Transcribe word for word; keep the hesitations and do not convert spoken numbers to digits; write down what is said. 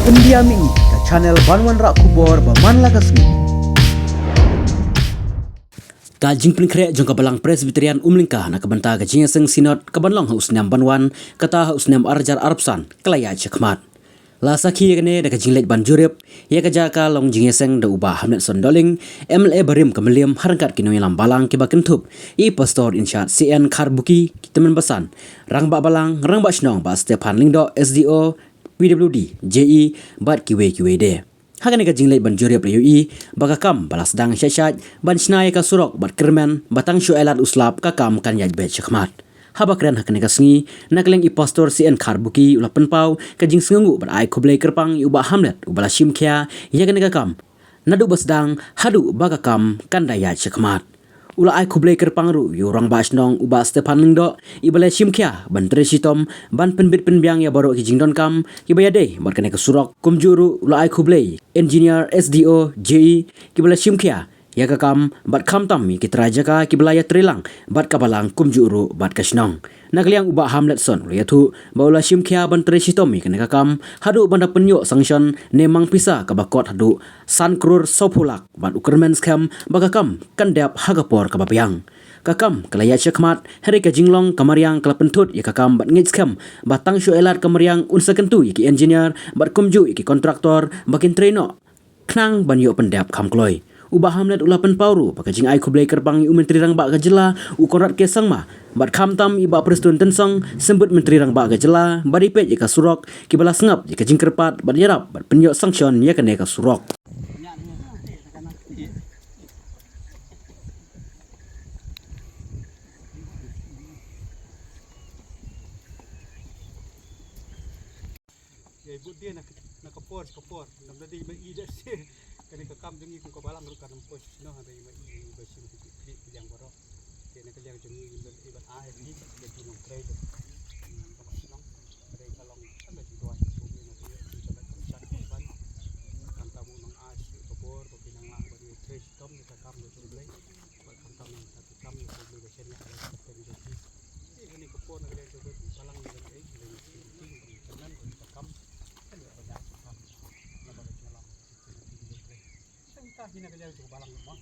Pyndiah mihngi ka channel ban wanrah khubor ba man la ka sngi. Ka jingpynkhreh jong ka Balang Presbyterian Umlyngka na ka bynta ka jingïaseng Synod ka ban long ha u snem ban wan, kata ha u snem arhajar arphew san, ka la ïaid shakhmat. La sakhi ïa kane da ka jingleit ban jurip ïa ka jaka long jingïaseng da u Bah Hamletson Dohling, M L A barim ka Mylliem, ha ryngkat ki nongïalam balang kiba kynthup ïa i Pastor in charge C N Kharbuki, ki tymmen basan, Rangbah Balang, Rangbah Shnong Bah Stephan Lyngdoh, S D O, P W D, J E, bad kiwei kiwei de. Ha kane ka jingleit ban jurip la ïohi ba ka kam ba la sdang shait shait ban shna ïa ka surok bad kyrmen ba tang shu ailad u slap, ka kam kan ïaid beit shakhmat. Haba kren ha kane ka sngi, na ka liang i Pastor C N Kharbuki u la pynpaw ka jingsngewnguh bad ai khublei kyrpang ïa u Bah Hamlet uba la shim khia ïa kane ka kam naduh ba sdang haduh ba ka kam kan da ïaid shakhmat. U la ai khublei kyrpang ruh ïa u Rangbah Shnong u Bah Stephan Lyngdoh, iba la shim khia ban trei shitom ban pynbit pynbiang ïa baroh ki jingdonkam kiba ïadei bad kane ka surok, kumjuh ruh u la ai khublei Engineer, S D O, J E, kiba la shim khia ïa ka kam bad khamtam ïa ki trai jaka kiba la ïatrei lang bad ka Balang kumjuh ruh bad ka shnong. Na ka liang u Bah Hamletson u la ïathuh ba u la shim khia ban trei shitom ïa kane ka kam haduh ban da pynïoh sanction ne mang pisa kaba kot haduh san klur sawphew lak bad u kyrmen skhem ba ka kam kan dep ha ka por kaba biang. Ka kam ka la ïaid shakhmat, hynrei ka jinglong ka mariang ka la pynthut ïa ka kam bad ngeit skhem ba tang shu ailad ka mariang un sa kyntu ïa ki engineer bad kumjuh ïa ki contractor ba kin trei noh khnang ban ïoh pyndep kham kloi. U Bah Hamlet u la pynpaw ruh ba ka jingai khublei kyrpang ïa u Myntri Rangbah ka jylla u Conrad K Sangma bad khamtam ïa Bah Prestone Tynsong, Symbud Myntri Rangbah ka jylla, ba dei peit ïa ka surok, kiba la sngap ïa ka jingkyrpad bad ïarap ban pynïoh sanction ïa kane ka surok. Ïa, i bud dia na ka, na ka por, ka por. Nam da dei ma i da se. Kane ka kam jong ngi kum ka Balang ruh ka nam poi shisha, hynrei ma i ba shim ki, ki, ki liang baroh. Te na ka liang jong ngi, i ban, i ban ai ni, ka jong ngi trei. Ka ba shnong. Ka dei ka long, ka dei ka duwai, ka dei na ka liang, ka dei ka shan ka ban. Kan ta mu nang ai shi ka bor, ba ki nang lah, ba dei trei shitom, ni ka kam ka jong Blei. Ba kan ta mu na ka kam, ka Blei ba shen ïa ka la ka teng jong ki. Ni ka ni ka por na ka liang jong Blei, Balang ni ka liang, ka liang jong ki, ka liang ka kam. Kan ïa ka ïa ka kam. Na ba ka jong lam, ka jong Blei. Tang ka hi na ka liang jong Balang ma.